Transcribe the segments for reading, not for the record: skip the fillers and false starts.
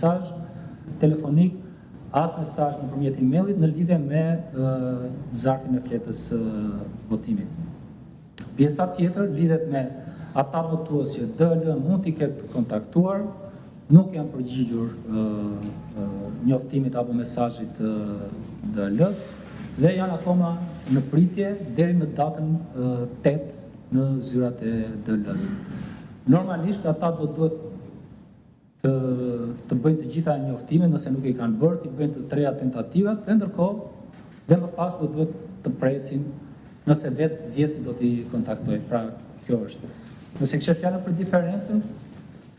mesazh telefonik, as mesazh nëpërmjet emailit në lidhje me zarfin e fletës së votimit. Pjesa tjetër lidhet me ata votues që DL mund t'i ketë kontaktuar, nuk janë përgjigjur njoftimit apo mesazhit të DL-s dhe janë akoma në pritje deri në datën 8 në zyrat e DL-s. Normalisht ata do duhet të të bëjnë të gjitha njoftimet nëse nuk i kanë bërë, t'i bëjnë të treja tentativat dhe ndërkohë dhe më pas do duhet të presin nëse vetë zgjedhësi do t'i kontaktojë. Pra, kjo është. Nëse kishe fjalën për diferencën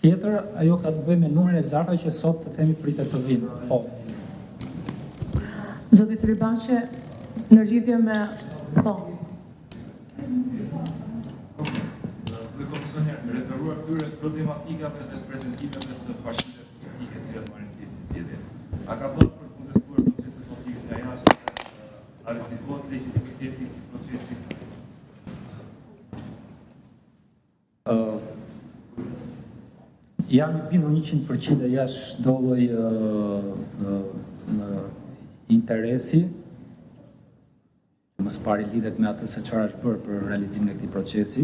tjetër, ajo ka të bëjë me numrin e zarfeve që sot të themi pritet të vinë. Po. Zoti Celibashi, në lidhje me po. Zoti komisioner, referuar këtyre problematikave dhe pretendimeve të partive politike të cilat marrin pjesë në zgjedhje, a ka bazë për të kontestuar procesin e votimit nga jashtë dhe a rrezikohet legjitimiteti i këtij procesi? Uh, jam i bindur 100% e jashtë çdo lloj uh, uh, interesi Më së pari lidhet me atë se çfarë është bërë për realizimin e këtij procesi,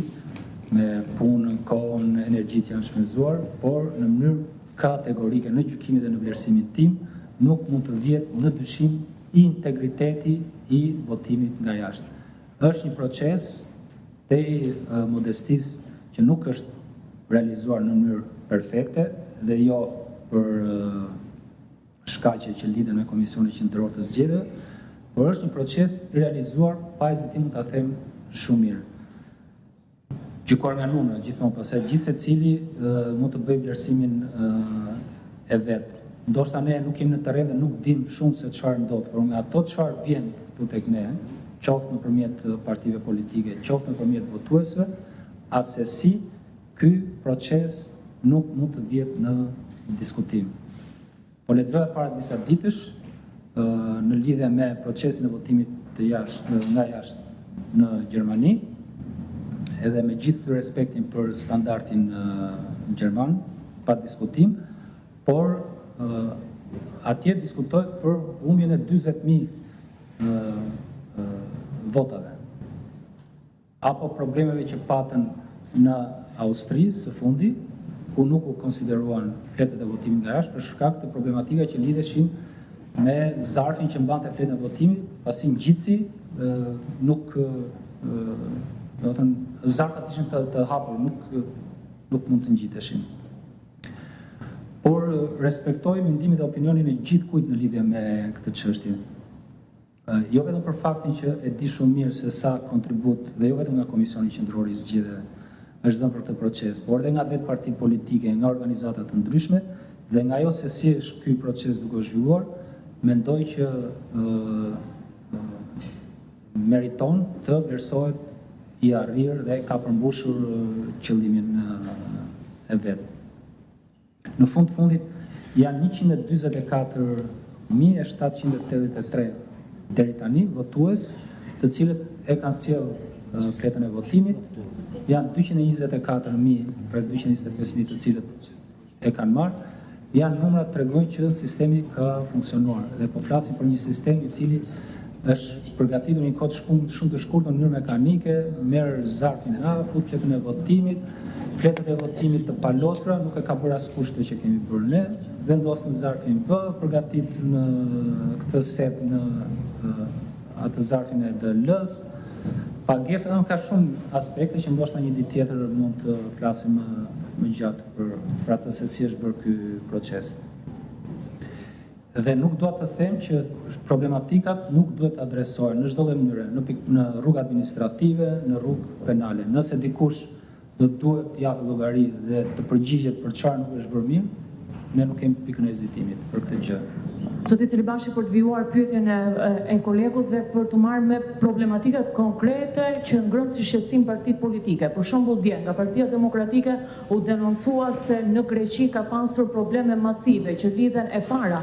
me punën, kohën, energjitë që janë shpenzuar, por në mënyrë kategorike në gjykimin dhe në vlerësimin tim nuk mund të vihet në dyshim integriteti i votimit nga jashtë. Është një proces tej modestisë që nuk është realizuar në mënyrë perfekte dhe jo për shkaqe që lidhen me Komisionin Qendror të Zgjedhjeve, por është një proces i realizuar pa hezitim mund ta them shumë mirë. Gjykuar nga numrat gjithmonë, pastaj gjithsecili mund të bëjë vlerësimin e vet. Ndoshta ne nuk jemi në terren dhe nuk dimë shumë se çfarë ndodh, por nga ato çfarë vjen këtu tek ne, qoftë nëpërmjet partive politike, qoftë nëpërmjet votuesve, assesi ky proces nuk mund të vihet në diskutim. Po lexoja para disa ditësh në lidhje me procesin e votimit të jashtë nga jashtë në Gjermani, edhe me gjithë respektin për standardin gjerman, pa diskutim, por atje diskutohet për humbjen e 40.000 votave. Apo problemeve që patën në Austri së fundi, ku nuk u konsideruan fletët e votimit nga jashtë për shkak të problematikave që lidheshin me zarfin që mbante fletën e votimit, pasi ngjitësi nuk do të thënë zarfat ishin të, të hapur, nuk nuk mund të ngjiteshin. Por respektoj mendimin dhe opinionin e gjithkujt në lidhje me këtë çështje. Jo vetëm për faktin që e di shumë mirë se sa kontribut dhe jo vetëm nga Komisioni Qendror i Zgjedhjeve është dhënë për këtë proces, por edhe nga vetë partitë politike, nga organizata të ndryshme dhe nga ajo se si është ky proces duke u zhvilluar, mendoj që meriton të vlerësohet i arrirë dhe ka përmbushur qëllimin e vet. Në fund të fundit janë 144.783 deri tani votues, të cilët e kanë sjellë fletën e votimit, janë 224.000, rreth 225.000 të cilët e kanë marrë, janë numra të tregojnë që sistemi ka funksionuar dhe po flasim për një sistem i cili është përgatitur një kohë shumë shumë të shkurtër në mënyrë mekanike, merr zarfin A, fut fletën e votimit, fletët e votimit të palosura, nuk e ka bërë askush këtë që kemi bërë ne, vendos në zarfin B, përgatit në këtë set në atë zarfin e DL-s, pagesa, domethënë ka shumë aspekte që ndoshta një ditë tjetër mund të flasim më më gjatë për për atë se si është bërë ky proces. Dhe nuk dua të them që problematikat nuk duhet të adresohen në çdo lloj mënyre, në në rrugë administrative, në rrugë penale. Nëse dikush do të duhet të japë llogari dhe të përgjigjet për çfarë nuk është bërë mirë, ne nuk kemi pikën e hezitimit për këtë gjë. Zoti Celibashi për të vijuar pyetjen e, e kolegut dhe për të marrë me problematikat konkrete që ngrenë si shqetësim partitë politike. Për shembull dje nga Partia Demokratike U denoncua se në Greqi ka pasur probleme masive që lidhen e para.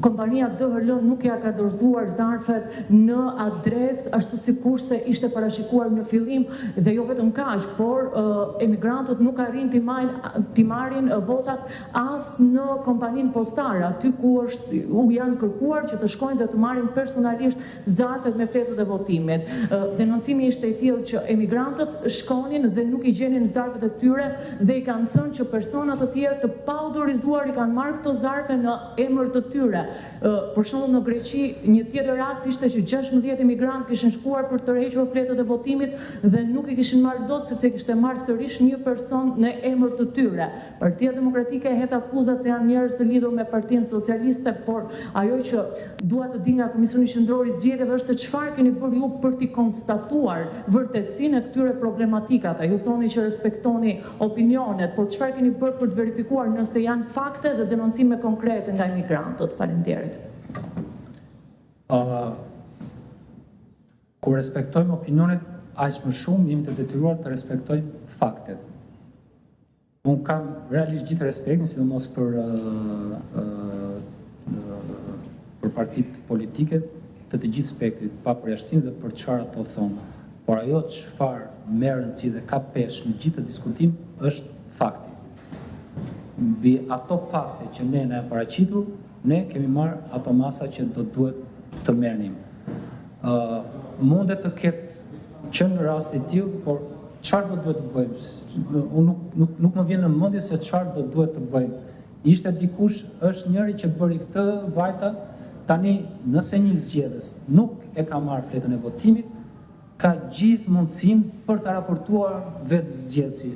Kompania DHL nuk ia ka dorëzuar zarfet në adresë ashtu sikurse ishte parashikuar në fillim dhe jo vetëm kaq, por emigrantët nuk arrijnë t'i majnë t'i marrin votat as në kompaninë postare, aty ku është u janë kërkuar që të shkojnë dhe të marrin personalisht zarfet me fletët e votimit. Denoncimi ishte i tillë që emigrantët shkonin dhe nuk i gjenin zarfet e tyre dhe i kanë thënë që persona të tjerë të paautorizuar i kanë marrë këto zarfe në emër të tyre. Për shembull në Greqi një tjetër rast ishte që 16 emigrantë kishin shkuar për të tërhequr fletët e votimit dhe nuk i kishin marrë dot sepse i kishte marrë sërish një person në emër të tyre. Partia Demokratike hedh akuza se janë njerëz të lidhur me Partinë Socialiste, por ajo që dua të di nga Komisioni Qendror i Zgjedhjeve është se çfarë keni bërë ju për t'i konstatuar vërtetësinë e këtyre problematikave. Ju thoni që respektoni opinionet, por çfarë keni bërë për të verifikuar nëse janë fakte dhe denoncime konkrete nga emigrantët? Faleminderit. Uh, kur respektojmë opinionet, aq më shumë jemi të detyruar të respektojmë faktet. Unë kam realisht gjithë respektin, sidomos për për partitë politike të të gjithë spektrit, pa përjashtim dhe për çfarë ato thonë. Por ajo çfarë merr rëndësi dhe ka peshë në gjithë diskutim është fakti. Mbi ato fakte që ne na janë paraqitur, ne kemi marrë ato masa që do duhet të merrnim. Ë uh, mundet të ketë qenë rast i tillë, por çfarë do duhet të bëjmë? Unë nuk nuk nuk më vjen në mendje se çfarë do duhet të bëjmë. Ishte dikush, është njëri që bëri këtë, vajta, tani nëse një zgjedhës nuk e ka marrë fletën e votimit, ka gjithë mundësinë për ta raportuar vetë zgjedhësi.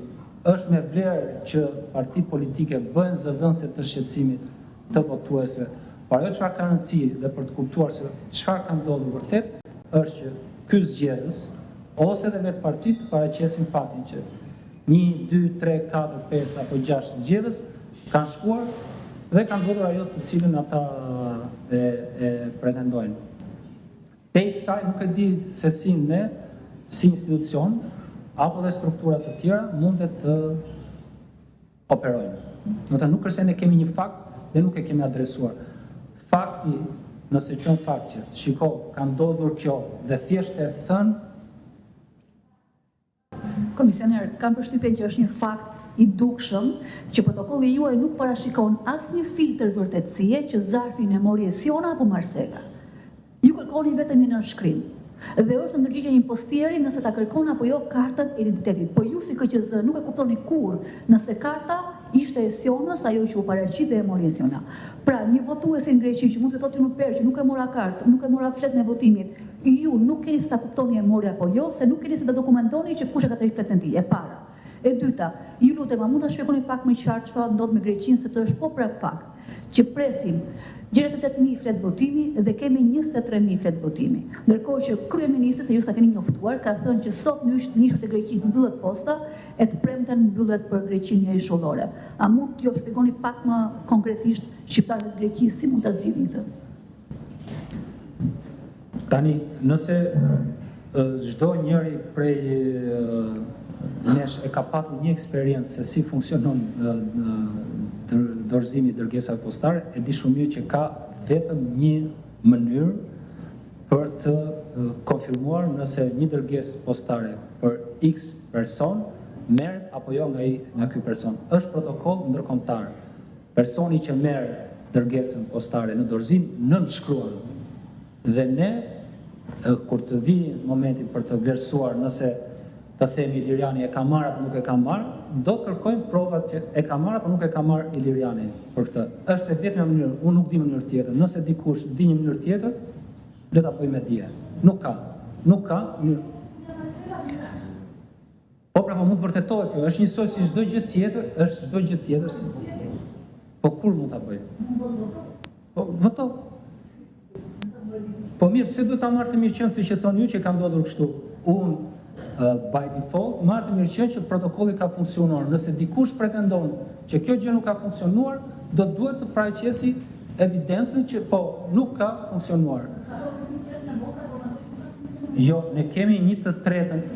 Është me vlerë që partitë politike bëhen zëdhënëse të shqetësimit të votuesve. Por ajo çfarë ka rëndësi dhe për të kuptuar se çfarë ka ndodhur vërtet, është që ky zgjedhës ose edhe vetë partitë të paraqesin faktin që 1, 2, 3, 4, 5 apo 6 zgjedhës kanë shkuar dhe ka ndodhur ajo të cilën ata e, e pretendojnë. Tej kësaj nuk e di se si ne, si institucion, apo dhe struktura të tjera, mundet të operojmë. Domethënë nuk është se ne kemi një fakt dhe nuk e kemi adresuar. Fakti, nëse qenë fakt që, shiko, ka ndodhur kjo dhe thjesht e thënë, Komisioner, kam përshtypjen që është një fakt i dukshëm që protokolli juaj nuk parashikon asnjë filtr vërtetësie që zarfin e mori Esiona apo Marsela. Ju kërkoni vetëm një nënshkrim. Dhe është në ndërgjegje një postieri nëse ta kërkon apo jo kartën e identitetit. Po ju si KQZ nuk e kuptoni kurrë nëse karta ishte e Esionës ajo që u paraqit dhe e mori Esiona. Pra, një votuesi në Greqi që mund të thotë në perë që nuk e mora kartë, nuk e mora fletën e votimit, ju nuk keni se ta kuptoni e mori apo jo, se nuk keni se ta dokumentoni që kush e ka tërhequr fletën e tij. E para. E dyta, ju lutem, a mund ta shpjegoni pak më qartë çfarë ndodh me Greqinë sepse është po prap fakt që presim 68.000 fletë votimi dhe kemi 23.000 fletë votimi. Ndërkohë që kryeministri, se ju sa keni njoftuar, ka thënë që sot në ishujt e Greqisë mbyllet posta e të premten mbyllet për Greqinë ishullore. A mund t'ju shpjegoni pak më konkretisht shqiptarët e Greqisë si mund ta zgjidhin këtë? Tani, nëse çdo njëri prej nesh e ka patur një eksperiencë se si funksionon dorëzimi i dërgesave postare, e di shumë mirë që ka vetëm një mënyrë për të konfirmuar nëse një dërgesë postare për X person merret apo jo nga i, nga ky person. Është protokoll ndërkombëtar. Personi që merr dërgesën postare në dorëzim nënshkruan. Dhe ne kur të vijë momenti për të vlerësuar nëse të themi Iliriani e ka marrë apo nuk e ka marrë, do të kërkojmë provat që e ka marrë apo nuk e ka marrë Iliriani për këtë. Është e vetmja mënyrë, unë nuk di mënyrë tjetër. Nëse dikush di një mënyrë tjetër, le ta bëjë me dije. Nuk ka. Nuk ka mënyrë. Po pra, po mund të vërtetohet kjo, është njësoj si çdo gjë tjetër, është çdo gjë tjetër si. Po kur mund ta bëj? Po voto. Po mirë, pse duhet ta marr të mirëqenë këtë që thoni ju që ka ndodhur kështu? Unë by default marr të mirëqenë që protokolli ka funksionuar. Nëse dikush pretendon që kjo gjë nuk ka funksionuar, do duhet të paraqesi evidencën që po nuk ka funksionuar. Jo, ne kemi një të tretën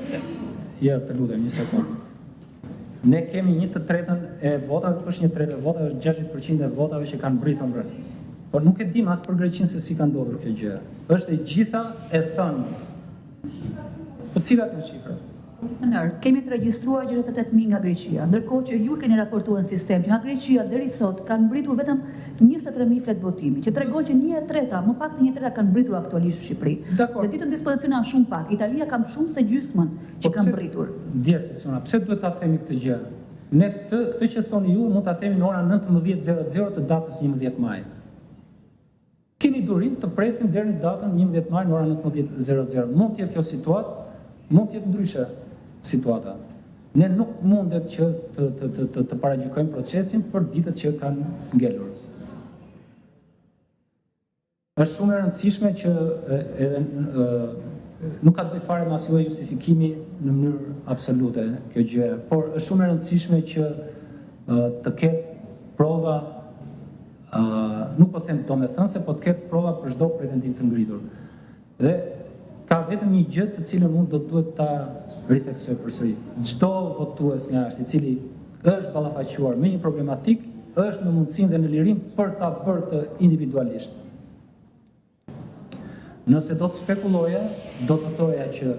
Jo, të lutem, një sekundë. Ne kemi një të tretën e votave, është një tretë e votave, është 60% e votave që kanë mbërritur mbrëmë. Por nuk e dimë as për Greqinë se si ka ndodhur kjo gjë. Është e gjitha e thënë. Po cilat janë shifrat? Komisioner, kemi të regjistruar 68.000 nga Greqia, ndërkohë që ju keni raportuar në sistem që nga Greqia deri sot kanë mbërritur vetëm 23.000 fletë votimi, që tregon që 1/3, më pak se 1/3 kanë mbërritur aktualisht në Shqipëri. Dakor. Dhe ditët në dispozicion janë shumë pak. Italia ka më shumë se gjysmën që Po kanë pse- mbërritur. Ndjesë, Siona, pse duhet ta themi këtë gjë? Ne këtë, këtë që thoni ju mund ta themi në ora 19:00 të datës 11 maj. Kemi durim të presim deri në datën 11 maj në ora 19:00. Mund të jetë kjo situatë, mund të jetë ndryshe situata. Ne nuk mundet që të të të të, të paragjykojmë procesin për ditët që kanë ngelur. Është shumë e rëndësishme që e, edhe e, nuk ka të bëjë fare me asnjë lloj justifikimi në mënyrë absolute kjo gjë, por është shumë e rëndësishme që e, të ketë prova ë nuk po them domethënëse, po të ketë prova për çdo pretendim të ngritur. Dhe ka vetëm një gjë të cilën unë do duhet ta ritheksoj përsëri. Çdo votues nga jashtë i cili është ballafaquar me një problematik, është në mundësinë dhe në lirim për ta bërë të individualisht. Nëse do të spekulloja, do të thoja që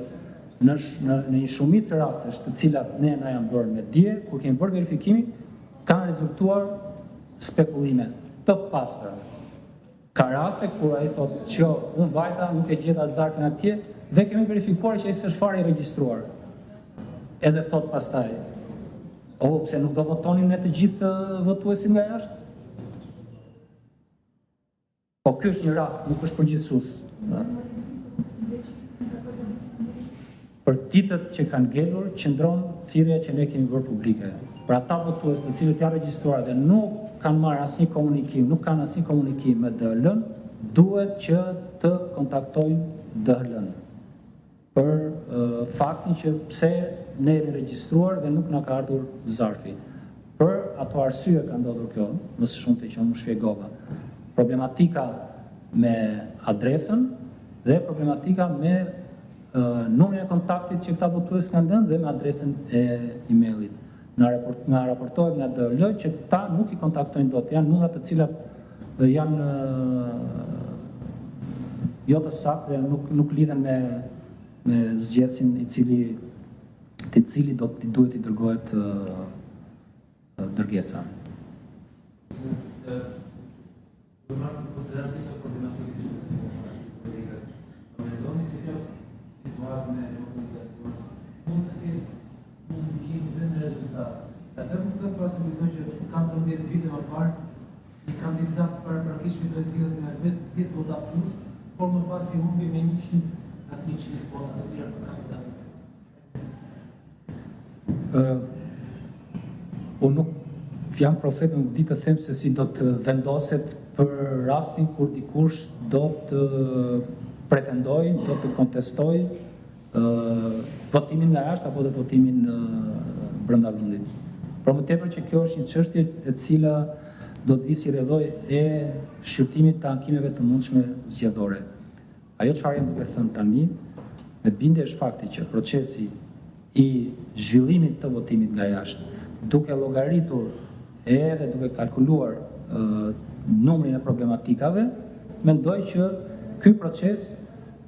në, në, në një shumicë rastesh të cilat ne na janë bërë me dije, kur kemi bërë verifikimin, kanë rezultuar spekullime të pastra. Ka raste kur ai thotë që unë vajta, nuk e gjeta zarfin atje dhe kemi verifikuar që ai s'është fare i regjistruar. Edhe thot pastaj, o, pse nuk do votonim ne të gjithë votuesit nga jashtë? Po ky është një rast, nuk është përgjithësues. Për ditët që kanë ngelur, qëndron thirrja që ne kemi bërë publike. Për ata votues të cilët janë regjistruar dhe nuk kanë marrë asnjë komunikim, nuk kanë asnjë komunikim me DHL-n, duhet që të kontaktojnë DHL-n për faktin që pse ne jemi regjistruar dhe nuk na ka ardhur zarfi. Për ato arsye ka ndodhur kjo, më së shumti që unë shpjegova. Problematika me adresën dhe problematika me numrin e kontaktit që këta votues kanë lënë dhe me adresën e emailit. Na raport, na raportohet nga DHL që këta nuk i kontaktojnë dot, janë numra të cilat janë jo të saktë dhe nuk nuk lidhen me me zgjedhësin i cili të cili do të duhet i dërgohet dërgesa. Do marrë në konsideratë këto problematikë që të kolegët. Po mendoni se kjo situatë me votimin diasporës mund të ketë mund ndikim dhe në rezultat. E them këtë pasi mendoj që 14 vite më parë një kandidat paraprakisht fitoi zgjedhjet me vetë 10 vota plus, por më pas i humbi me 100 rreth 100 vota të tjera për kandidatët. Unë nuk jam profet, nuk di të them se si do të vendoset për rastin kur dikush do të pretendoj, do të kontestoj votimin nga jashtë apo dhe votimin brenda vendit. Por më tepër që kjo është një çështje e cila do të vi si rrjedhojë e shqyrtimit të ankimeve të mundshme zgjedhore. Ajo çfarë jam duke thënë tani, me bindje është fakti që procesi i zhvillimit të votimit nga jashtë, duke llogaritur edhe duke kalkuluar numrin e problematikave, mendoj që ky proces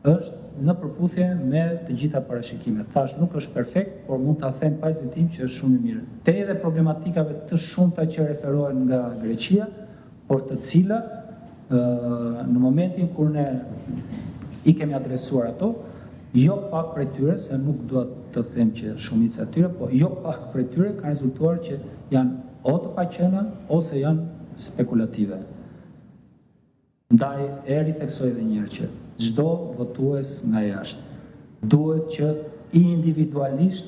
është në përputhje me të gjitha parashikimet. Thash, nuk është perfekt, por mund ta them pa hezitim që është shumë i mirë. Te edhe problematikave të shumta që referohen nga Greqia, por të cilat në momentin kur ne i kemi adresuar ato, jo pak prej tyre, se nuk dua të them që shumica e tyre, po jo pak prej tyre kanë rezultuar që janë o të paqena ose janë spekulative. Ndaj e ritheksoj edhe një herë që çdo votues nga jashtë duhet që individualisht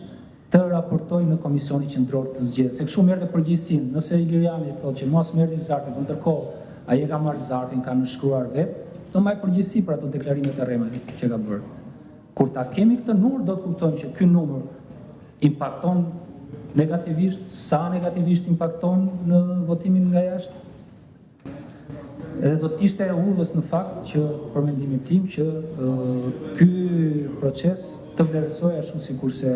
të raportojë në Komisionin Qendror të Zgjedhjes. Se kështu merr dhe përgjegjësinë. Nëse Iliriani thotë që mos merrni zarfin, po ndërkohë ai e ka marrë zarfin, ka nënshkruar vet, do mbaj përgjegjësi për ato deklarimet e rreme që ka bërë. Kur ta kemi këtë numër, do të kuptojmë që ky numër impakton negativisht, sa negativisht impakton në votimin nga jashtë. Edhe do të ishte e udhës në fakt që për mendimin tim që ky proces të vlerësojë ashtu sikurse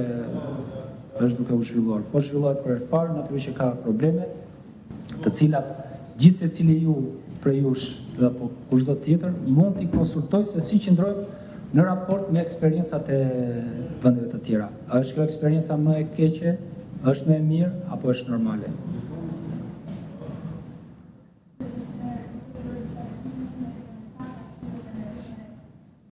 është duke u zhvilluar. Po zhvillohet për herë të parë, natyrisht që ka probleme, të cilat gjithë secili ju prej jush apo kushdo tjetër mund t'i konsultojë se si qëndrojmë në raport me eksperiencat e vendeve të tjera. A është kjo eksperienca më e keqe, është më e mirë apo është normale?